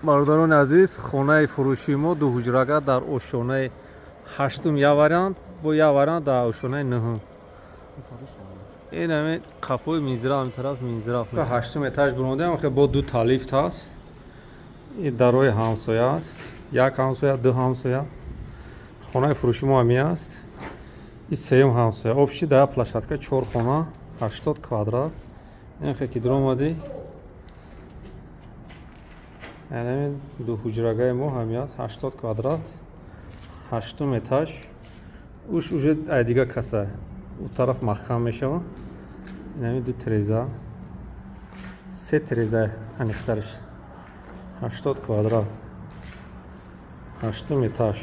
Бародарони азиз, хонаи фурӯшии мо дуҳуҷрага дар ошёнаи ҳаштум як вариант, бо як вариант дар ошёнаи нуҳум. Ин ҳамин қафои Минздрав, ҳамин тараф Минздрав. Ҳаштум этаж буромадем, хе бо ду та лифт ҳаст. Ин дарои ҳамсоя аст. Як ҳамсоя, ду ҳамсоя. Хонаи фурӯши мо ҳамин аст. Ин сеюм ҳамсоя. Общий дар площадка чор хона, 80 квадрат. Ин хе ки дуромадӣ, яъне дуҳуҷрагаи мо ҳамин аст, 80 квадрат, ҳаштум этаж. Уш уже ай дига каса, у тараф маҳкам мешава. Инами ду треза, се треза аниқтарш. 80 квадрат, ҳаштум этаж.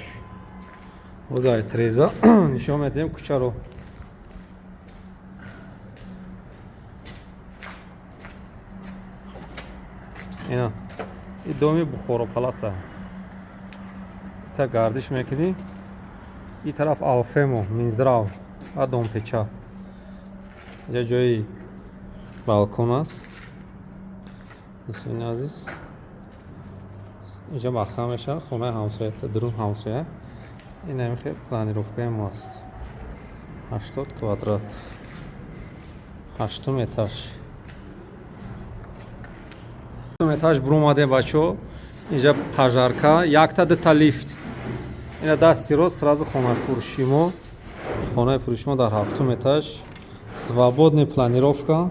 Боз ай треза нишон медиҳем кӯчаро. Ина и доми Бухоро Паласа. Та гардиш мекунӣ, и тараф Алфемо, Минздрав ва Домпечать. Инҷа ҷои балкон аст. Дӯстони азиз, инҷа маҳкам мешавад, хонаи ҳамсоя, дурун ҳамсоя. Ин ҳамин хел планировкаи мо аст. 80 квадрат, ҳаштум этаж. Этаж буромадем, бачаҳо. Инҷа пожарка, якта, дута лифт. Ина дасти рост сразу хонаи фурӯши мо. Хонаи фурӯши мо дар ҳафтум этаж, свободный планировка,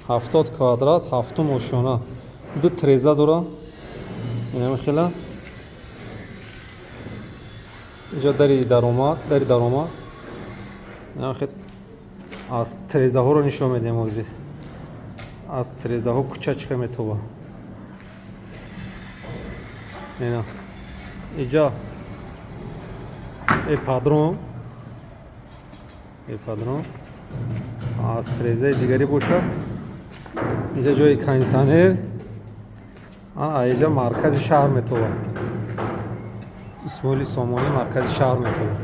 70 квадрат, ҳафтум ошёна, ду треза дора. Инами хел аст. Инҷа дари даромад, дари даромад. Инами хел аз трезаҳоро нишон медиҳем ҳозир. Аз трезаҳо кӯча чӣ хел метоба. Ина иҷа ипподром, ипподром. Аз трезаи дигарӣ боша, инҷа ҷои кондитсионер. Ана иҷа маркази шаҳр метоба. Исмоили Сомонӣ, маркази шаҳр метоба.